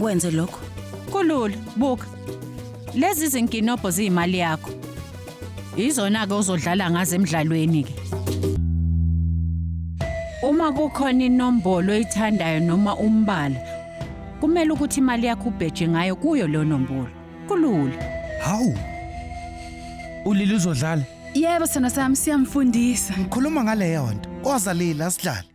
ngikwenze lokho? Kulula, buka. Lezi zinkinobho ziyimali yakho. Izona ke ozodlala ngazo emidlalweni ke. Uma kukhona inombolo oyithandayo noma umbala, kumele ukuthi imali yakho ubheje ngayo kuyo leyo nombolo. Kulula. Hawu. Ulili uzodlala. Yebo sona sami siyamfundisa. Ngikhuluma ngaleyo nto. Woza Lila sidlale.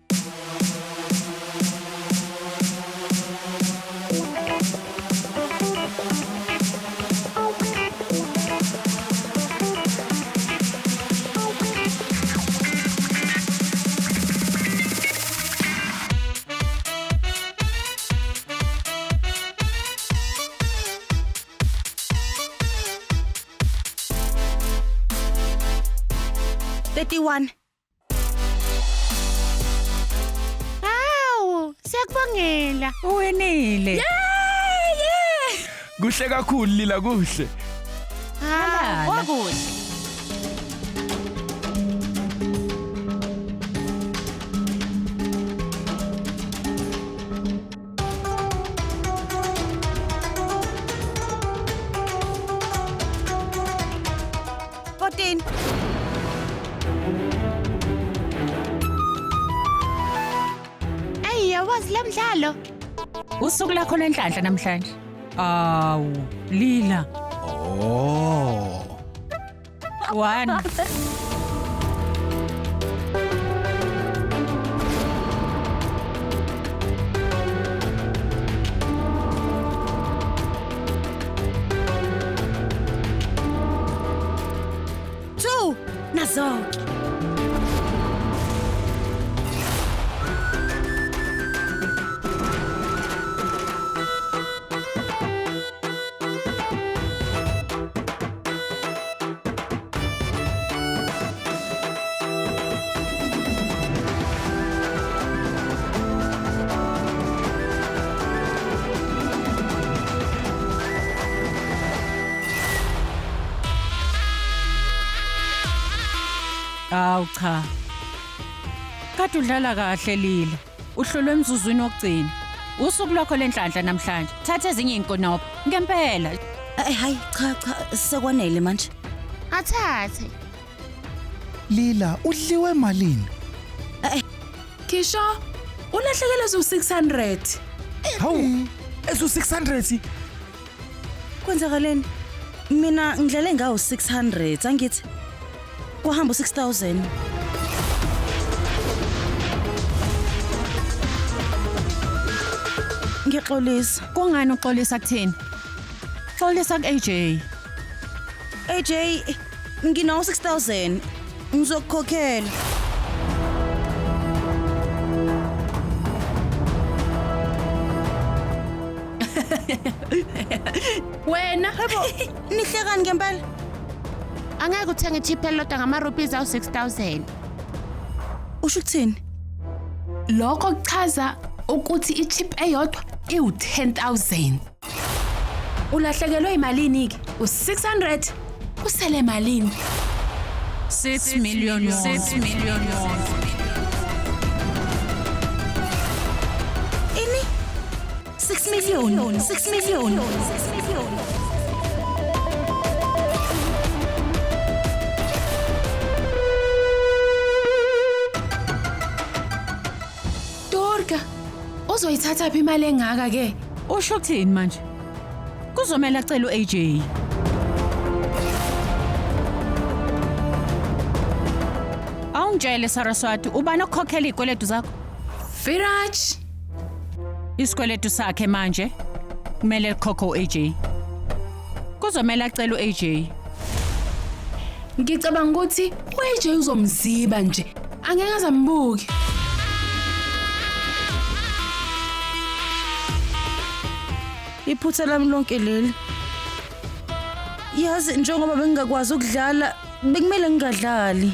31. Hawu, siyakubongela. Uwinile. Kuhle kakhulu Lila kuhle. Hawu, kwakuhle. 14. Ey, yawazi lo mdlalo. Usuku lakho lenhlanhla namhlanje. Awu, Lila. Oh. 1. 2. Nazo. Awu cha. Kade udlala kahle Lila. Uhlolwe emzuzwini wokugcina. Usuku lwakho lenhlanhla namhlanje. Thatha ezinye inkonopho. Ngempela. Eh hayi cha cha sekwanele manje. Athathe. Lila udliwe malini? Kisho, ulahlekelwe zu 600. Hawu, ezu 600. Kwenzakaleni? Mina ngidlale ngawo 600 angithi. Kuhamba 6000. Ngiyaxolisa. Kungani uxolisa kuthini? Xolisa ku-AJ. AJ nginawo 6000. Ngizokukhokhela. Wena Nihlekani ngempela? Angeke uthenge ichip elilodwa ngama rupees awu 6000. Usho ukuthini? Lokho kuchaza ukuthi ichip eyodwa iwu 10000. Ulahlekelwe imalini ke? U600. Kusele malini? 6 million won. 6 million won. Ini? 6 million. 6 million. 6 million. Dorka, uzoyithatha phi imali engaka ke? Usho ukuthini manje? Kuzomela acele uAJ. Awungitshele Saraswati, ubani okukhokhela izikweletu zakho? Viraj, Isikweletu sakhe manje kumele likhokhe uAJ. Kuzomela acele uAJ. Ngicabanga ukuthi uAJ uzomziba nje. Angeke azambuke. Iphutha lami lonke leli. Yazi njengoba bengingakwazi ukudlala, bekumele ngingadlali.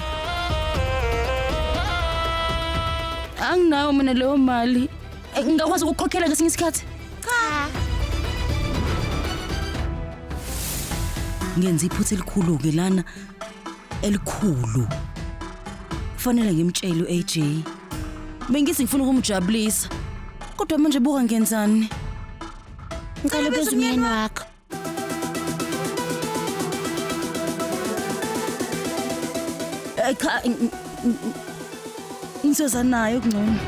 Anginayo mina leyo mali. Ngingakwazi ukukhokhela ngesinye isikhathi. Cha. Ngenza iphutha elikhulu ke lana. Elikhulu. Kufanele ngimtshele uAJ. Bengithi ngifuna ukumjabulisa. Kodwa manje buka ngenzani? Ngicela ubize umyeni wakho. Cha, ngizoza nayo kungcono.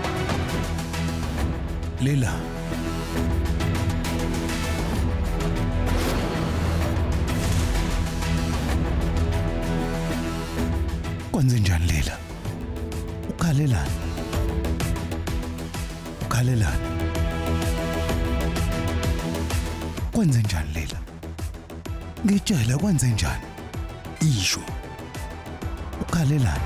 Lila. Kwenze njani Lila? Ukhalelani? Ukhalelani? Kwenze njani Lila? Ngitshele kwenze njani? Isho. Ukhalelani?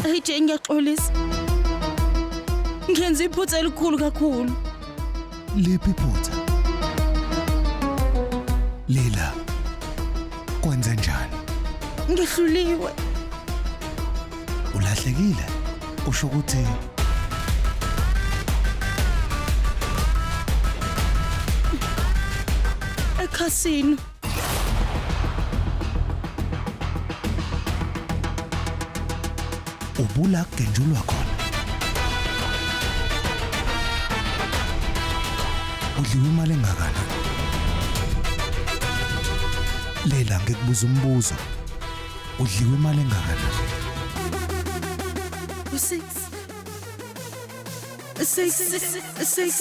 AJ, ngiyaxolisa. Ngenza iphutha elikhulu kakhulu. Liphi iphutha? Lila. Kwenze njani? Ngihluliwe. Ulahlekile? Usho ukuthi Ekhasino. Ubula kugenjulwa khona. Udliwe imali engakanani? Lela, ngikubuza umbuzo. Udliwe imali engakanani? U6 6 6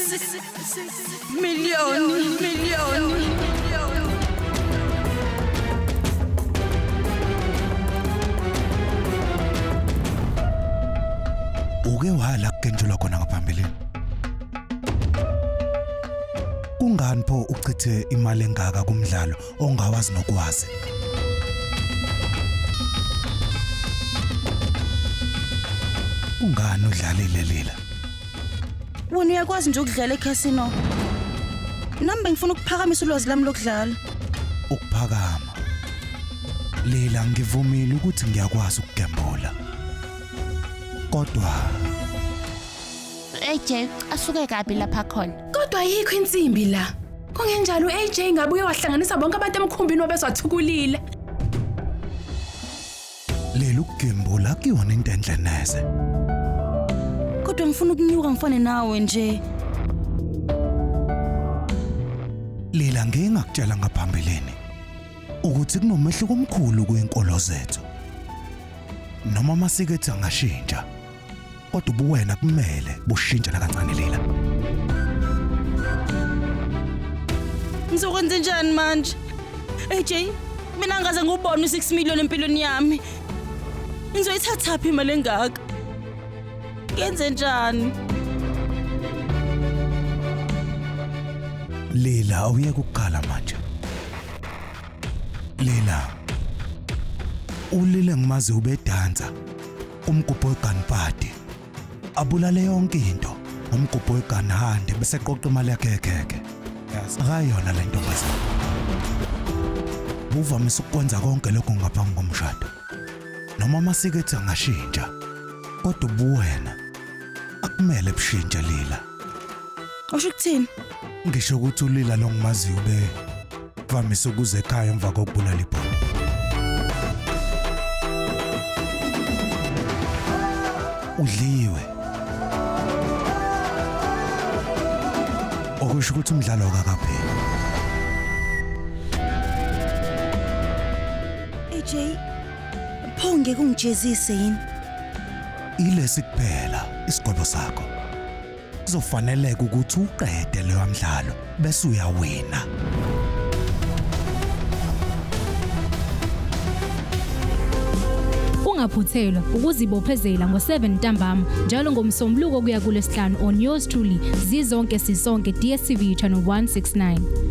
million million. Uke wala kugenjulwa khona ngaphambilini? Kungani pho uchithe imali engaka kumdlalo ongawazi nokwazi? Kungani udlalile Lila? Wena uyakwazi nje ukudlala ekhasino. Nami bengifuna ukuphakamisa ulwazi lami lokudlala. Ukuphakama. Lila, ngivumile ukuthi ngiyakwazi ukugembula. Kodwa AJ, asuke kabi lapha khona. Kodwa ayikho insimbi la. Kungenjalo uAJ ngabe uye wahlanganisa bonke abantu emkhumbini wabezwathukulile. Leli ukugembula kuyona into enhle neze. Kodwa ngifuna ukunyuka ngifane nawe nje. Lila, ngeke ngakutshela ngaphambilini ukuthi kunomehluko omkhulu kwinkolo zethu. Noma amasiko ethu angashintsha, kodwa ubuwena kumele bushintshe nakancane Lila. Ngizokwenza njani manje? AJ, mina ngaze ngubone u6 million empilweni yami. Ngizoyithatha phi imali engaka? Ngenze njani? Lila, awuyeke ukukhala manje. Lila, ulile ngimazi ubedansa umgubho weganipati, abulale yonke into umgubho weganhande bese qoqa imali yakhe ekhekhe. Akayona le ntombazane. Buvamise ukwenza konke lokho ngaphambi komshado. Noma amasiko ethu angashintsha, kodwa ubuwena akumele bushintshe Lila. Usho ukuthini? Ngisho ukuthi uLila lo ngimaziyo ube vamise ukuza ekhaya emva kokubulala ibhola. Udliwe. Okusho ukuthi umdlalo akakapheli. AJ, pho ngeke ungijezise yini? Ilesi kuphela isigwebo sakho. Kuzofaneleka ukuthi uqede leyo mdlalo bese uyawina. Ungaphuthelwa ukuzibophezela ngo-7 ntambama njalo ngoMsombuluko kuya kuLwesihlanu on yours truly Zizonke Sisonke, DStv channel 169.